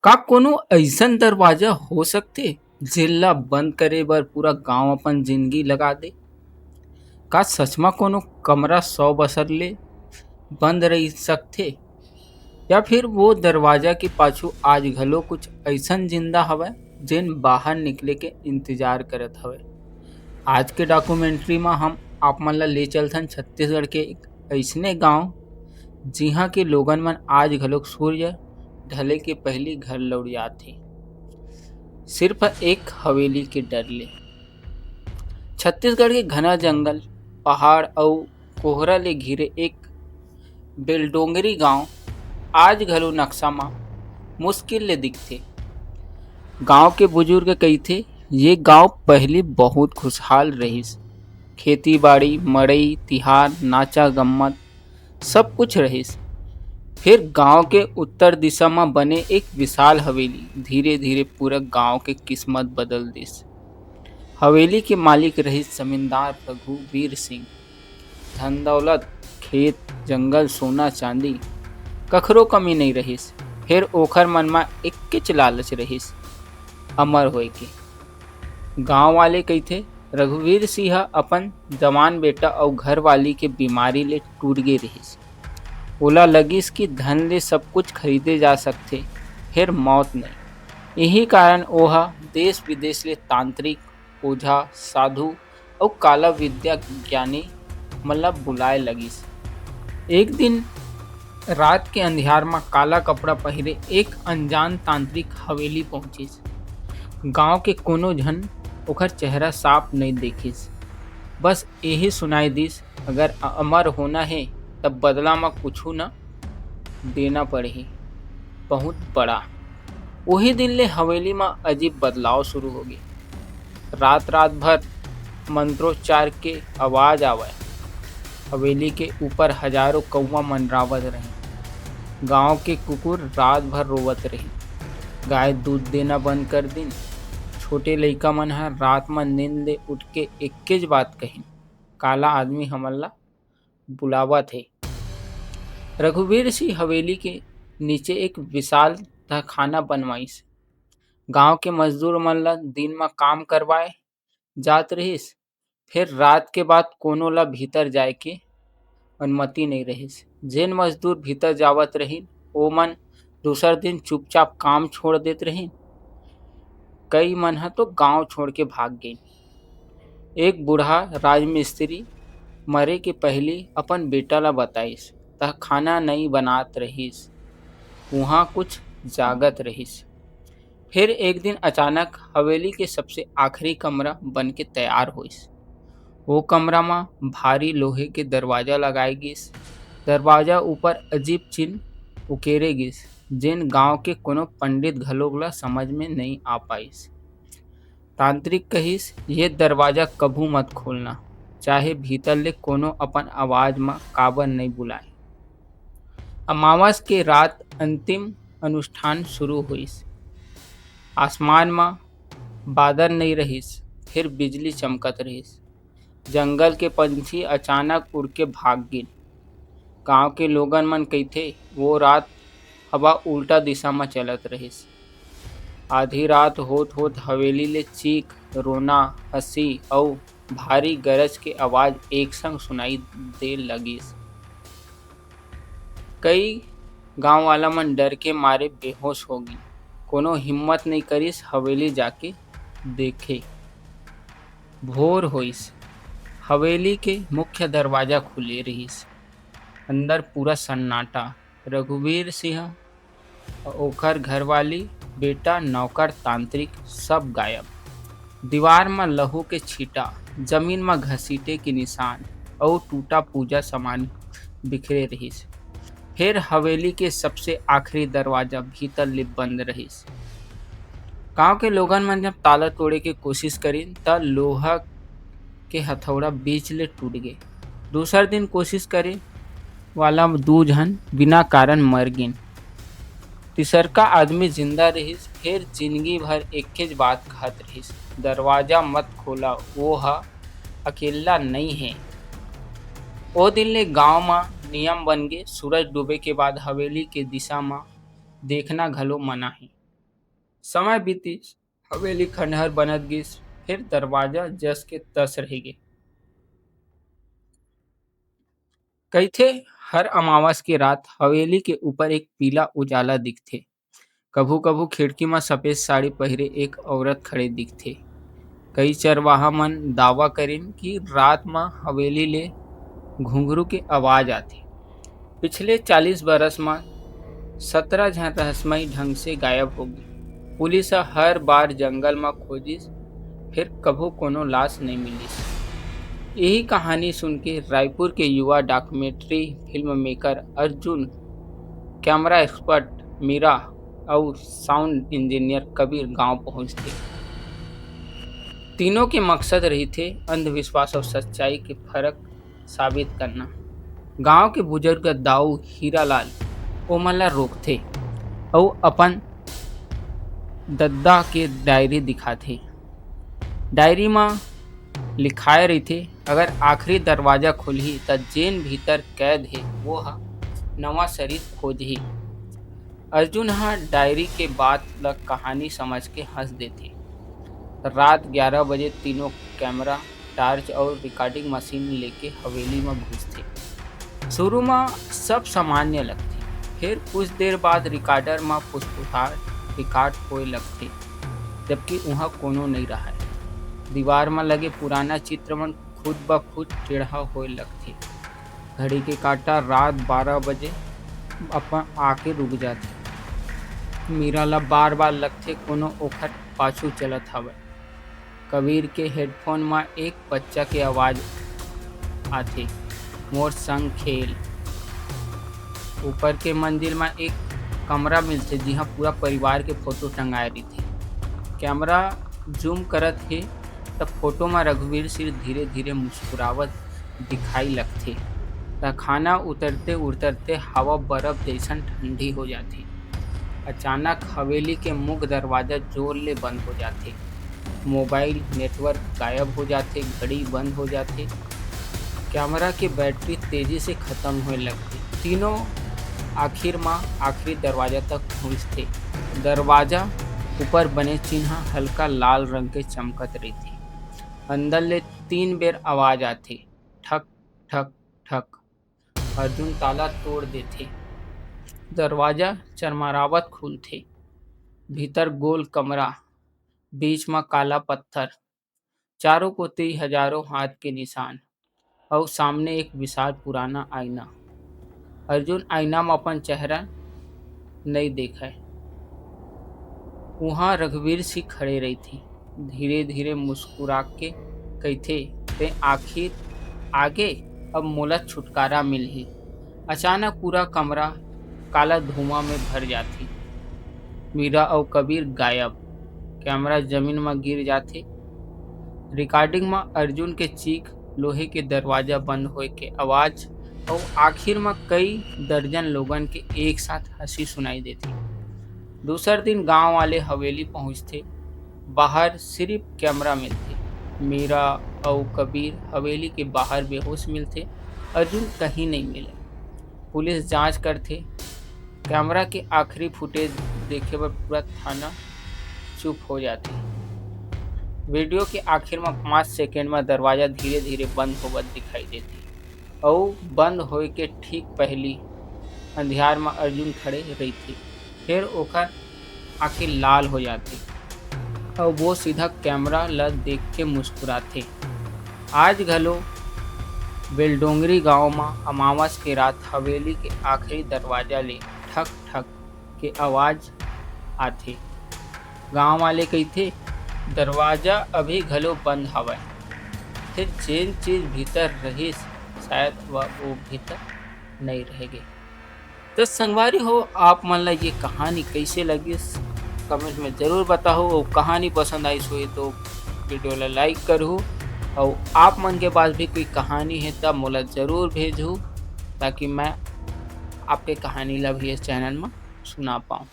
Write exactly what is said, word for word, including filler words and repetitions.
का कोनो अइसन दरवाजा हो सकथे, जेला बंद करे बर पूरा गांव अपन जिंदगी लगा दे? का सच म कोनो कमरा सौ बछर ले बंद रहि सकथे? या फिर वो दरवाजा के पाछू आज घलो कुछ अइसन जिंदा हवय, जेन बाहर निकले के इंतजार करत हवय? आज के डॉक्यूमेंट्री म हम आप मन ला ले चलथन छत्तीसगढ़ के एक अइसने गांव, जिहां के लोगन मन आज घलोक सूर्य ढले के पहिली घर लौट जाथे, सिर्फ एक हवेली के डर ले। छत्तीसगढ़ के घना जंगल, पहाड़ अउ कोहरा ले घिरे एक बेलडोंगरी गांव आज घलो नक्शा म मुश्किल ले दिखथे। गांव के बुजुर्ग कहिथे, ये गांव पहिली बहुत खुशहाल रहिस। खेती बाड़ी, मड़ई, तिहार, नाचा गम्मत, सब कुछ रहिस। फिर गांव के उत्तर दिशा म बने एक विशाल हवेली धीरे-धीरे पूरा गांव के किस्मत बदल दिस। हवेली के मालिक रहिस जमींदार रघुवीर सिंह। धन दौलत, खेत, जंगल, सोना, चांदी, कखरो कमी नइ रहिस। फेर ओखर मन म एक्केच लालच रहिस, अमर होए के। गांव वाले कहिथे, रघुवीर सिंह ह अपन जवान बेटा अउ घरवाली के बीमारी ले टूट गे रिहिस। ओला लगिस कि धन ले सब कुछ खरीदे जा सकथे, फेर मौत नइ। इही कारण ओह देश-विदेश ले तांत्रिक, ओझा, साधु अउ काला विद्या ज्ञानी मन ला बुलाए लगिस। एक दिन रात के अंधियार म काला कपड़ा पहिरे एक अनजान तांत्रिक हवेली पहुंचिस। गांव के कोनो झन ओखर चेहरा साफ नइ देखिस, बस एही सुनाई दिस, "अगर अमर होना हे, तब बदला म कुछु न देना पड़ही, बहुत बड़ा।" उही दिन ले हवेली म अजीब बदलाव शुरू होगे। रात-रात भर मंत्रोच्चार के आवाज आवय। हवेली के ऊपर हजारों कौवा मंडरावत रहिन। गांव के कुकुर रात भर रोवत रहिन। गाय दूध देना बंद कर दिन। छोटे लइका मन ह रात म नींद ले उठ के एक्केच बात कहिन, "काला आदमी हमन ला बुलावत हे।" रघुवीर सिंह हवेली के नीचे एक विशाल तहखाना बनवाइस। गांव के मजदूर मन ला दिन म काम करवाए जात रहिस, फेर रात के बाद कोनो ला भीतर जाए के अनुमति नइ रहिस। जेन मजदूर भीतर जावत रहिन, ओमन दूसर दिन चुपचाप काम छोड़ देत रहिन। कई मन ह तो गांव छोड़ के भाग गइन। एक बूढ़ा राजमिस्त्री मरे के पहिली अपन बेटा ला बताइस, "तहखाना नइ बनात रहिस, उहां कुछ जागत रहिस।" फिर एक दिन अचानक हवेली के सबसे आखिरी कमरा बन के तैयार होइस। वो कमरा म भारी लोहे के दरवाजा लगाए गिस। दरवाजा ऊपर अजीब चिन्ह उकेरे गिस, जेन गांव के कोनो पंडित घलोक ला समझ में नइ आ पाइस। तांत्रिक कहिस, "ये दरवाजा कभू मत खोलना, चाहे भीतर ले कोनो अपन आवाज म काबर नइ बुलाए।" अमावस के रात अंतिम अनुष्ठान शुरू होइस। आसमान म बादर नइ रहिस, फेर बिजली चमकत रहिस। जंगल के पंछी अचानक उड़ के भाग गिन। गांव के लोगन मन कहिथे, वो रात हवा उल्टा दिशा म चलत रहिस। आधी रात होत-होत हवेली ले चीख, रोना, हंसी अउ भारी गरज के आवाज एक संग सुनाई दे लगिस। कई गांव वाला मन डर के मारे बेहोश हो गिन। कोनो हिम्मत नइ करिस हवेली जाके देखे। भोर होइस। हवेली के मुख्य दरवाजा खुले रिहिस। अंदर पूरा सन्नाटा। रघुवीर सिंह, ओखर घरवाली, बेटा, नौकर, तांत्रिक, सब गायब। दीवार म लहू के छींटा, जमीन म घसीटे के निशान अउ टूटा पूजा सामान बिखरे रिहिस। फेर हवेली के सबसे आखिरी दरवाजा भीतर ले बंद रहिस। गांव के लोगन मन जब ताला तोड़े के कोशिश करिन, त लोहा के हथौड़ा बीच ले टूट गे। दूसर दिन कोशिश करे वाला दू झन बिना कारण मर गिन। तीसरका आदमी जिंदा रहिस, फेर जिंदगी भर एकेच बात कहत रहिस, "दरवाजा मत खोला, वो ह अकेल्ला नइ हे।" ओ दिन ले गांव म नियम बन गे, सूरज डूबे के बाद हवेली के दिशा म देखना घलो मना हे। समय बीतिस, हवेली खंडहर बनत गिस, फेर दरवाजा जस के तस रहि गे। कहिथे, हर अमावस के रात हवेली के ऊपर एक पीला उजाला दिखथे। कभू-कभू खिड़की म सफेद साड़ी पहिरे एक औरत खड़े दिखथे। कई चरवाहा मन दावा करिन कि रात म हवेली ले घुंघरू के आवाज आथे। पिछले चालीस बरस म सतरा झन रहस्यमयी ढंग से गायब हो गे। पुलिस ह हर बार जंगल म खोजिस, फेर कभू कोनो लाश नइ मिलिस। यही कहानी सुन के रायपुर के युवा documentary film maker Arjun, camera expert Meera अउ साउंड इंजीनियर कबीर गांव पहुंचथे। तीनों के मकसद रहिथे अंधविश्वास अउ सच्चाई के फर्क साबित करना। गांव के बुजुर्ग दाऊ हीरालाल ओमन ला रोकथे अउ अपन ददा के डायरी दिखाथे। डायरी म लिखाए रहिथे, अगर आखिरी दरवाजा खुलही, त जेन भीतर कैद हे, वो ह नवा शरीर खोजही। अर्जुन ह डायरी के बात ल कहानी समझ के हंस देथे। रात ग्यारह बजे तीनों कैमरा, टॉर्च अउ रिकॉर्डिंग मशीन लेके हवेली म घुसथे। शुरू म सब सामान्य लगथे, फेर कुछ देर बाद रिकॉर्डर म फुसफुसाहट रिकॉर्ड होए लगथे, जबकि उहाँ कोनो नइ रहय। दीवार म लगे पुराना चित्र मन खुद ब खुद टेढ़ा होए लगथे। घड़ी के कांटा रात बारह बजे अपन आके रुक जाथे। मीरा ला बार-बार लगथे, कोनो ओखर पाछू चलत हवय। कबीर के हेडफोन म एक बच्चा के आवाज आथे, "मोर संग खेल।" ऊपर के मंजिल म एक कमरा मिलथे, जिहां पूरा परिवार के फोटो टंगाए रहिथे। कैमरा जूम करत हे, त फोटो म रघुवीर सिंह धीरे-धीरे मुस्कुरावत दिखाई लगथे। तहखाना उतरते उतरते हवा बरफ जइसन ठंडी हो जाथे। अचानक हवेली के मुख्य दरवाजा जोर ले बंद हो जाथे। मोबाइल नेटवर्क गायब हो जाथे, घड़ी बंद हो जाथे, कैमरा के बैटरी तेजी से खत्म होए लगथे। तीनों आखिर म आखिरी दरवाजा तक पहुंचथे। दरवाजा ऊपर बने चिन्ह हल्का लाल रंग के चमकत रहिथे। अंदर ले तीन बेर आवाज आथे, ठक, ठक, ठक। अर्जुन ताला तोड़ देथे। दरवाजा चरमरावत खुलथे। भीतर गोल कमरा, बीच म काला पत्थर, चारों कोती हजारों हाथ के निशान, अउ सामने एक विशाल पुराना आईना। अर्जुन आईना म अपन चेहरा नइ देखय। उहाँ रघुवीर सिंह खड़े रहिथे, धीरे-धीरे मुस्कुरा के कहिथे, "तें आखिर आगे, अब मोला छुटकारा मिलही।" अचानक पूरा कमरा काला धुआं में भर जाथे। मीरा अउ कबीर गायब। कैमरा जमीन म गिर जाथे। रिकॉर्डिंग म अर्जुन के चीख, लोहे के दरवाजा बंद होए के आवाज अउ आखिर म कई दर्जन लोगन के एक साथ हंसी सुनाई देथे। दूसर दिन गांव वाले हवेली पहुंचथे। बाहर सिर्फ कैमरा मिलथे। मीरा अउ कबीर हवेली के बाहर बेहोश मिलथे। अर्जुन कहीं नइ मिले। पुलिस जांच करथे। कैमरा के आखिरी फुटेज देखे बर पूरा थाना चुप हो जाथे। वीडियो के आखिर म पाँच सेकंड म दरवाजा धीरे-धीरे बंद होवत दिखाई देथे अउ बंद होए के ठीक पहिली अंधियार म अर्जुन खड़े रहिथे। फेर ओकर आंखी लाल हो जाथे अउ वो सीधा कैमरा ल देख के मुस्कुराथे। आज घलो बेलडोंगरी गांव म अमावस के रात हवेली के आखिरी दरवाजा ले ठक ठक के आवाज आथे। गांव वाले कहिथे, "दरवाजा अभी घलो बंद हवय।" फेर जेन चीज भीतर रहिस, शायद वह वो भीतर नइ रह गे। तो संगवारी हो, आप मन ला ये कहानी कइसे लगिस, कमेंट में जरूर बताओ। अउ कहानी पसंद आइस होही तो वीडियो ला लाइक करहू, अउ आप मन के पास भी कोई कहानी हे तब मोला जरूर भेजहू, ताकि मैं आपके कहानी ला भी इस चैनल में सुना पाऊँ।